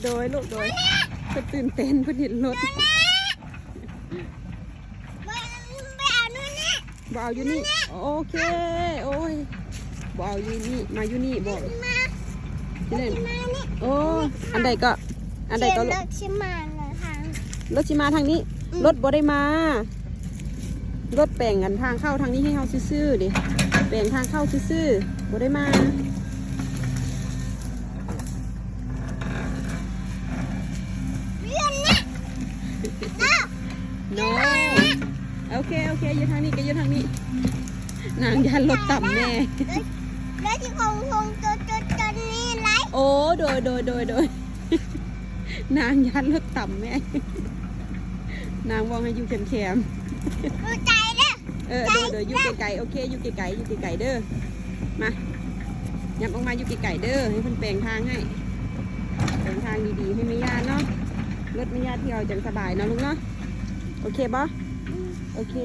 ໂດຍລູກ ໂດຍ ເພິ່ນຕື່ນເຕັ້ນ ເພິ່ນເຫັນລົດ. ບໍ່ເອົາຢູ່ນີ້ ໂອເຄ. ໂອ້ຍ ບໍ່ເອົາຢູ່ນີ້ ມາຢູ່ນີ້ບໍ່? ມາ ໂອ້ ອັນໃດກໍ ອັນໃດກໍລູກ? ລົດຊິມາທາງ ລົດຊິມາທາງນີ້. ອືມ ລົດບໍ່ໄດ້ມາ ລົດແປງອັນທາງເຂົ້າທາງນີ້ໃຫ້ເຮົາຊື່ໆເດ້ ແປງທາງເຂົ້າຊື່ໆ ບໍ່ໄດ້ມາ. ໂນ ໂອເຄ ໂອເຄ ຢູ່ທາງນີ້ກໍຢູ່ທາງນີ້. ນາງຢ້ານລົດຕຳແມ່ ໂອ້ ໂດຍ ໂດຍ ໂດຍ ໂດຍ. ນາງຢ້ານລົດຕຳແມ່ ນາງບອກໃຫ້ຢູ່ແຄມໆ ຢູ່ໄກເດີ. ເອີ ໂດຍ ໂດຍ ຢູ່ໄກໆ ໂອເຄ ຢູ່ໄກໆ ຢູ່ໄກໆເດີ. ມາ ຫຍັບອອກມາຢູ່ໄກໆເດີ ໃຫ້ເພິ່ນແປງທາງໃຫ້ ແປງທາງດີໆໃຫ້ແມ່ຍ່າເນາະ ລົດແມ່ຍ່າທ່ຽວຈັ່ງສະບາຍເນາະລູກເນາະ. ໂອເຄບໍ່? ໂອເຄ.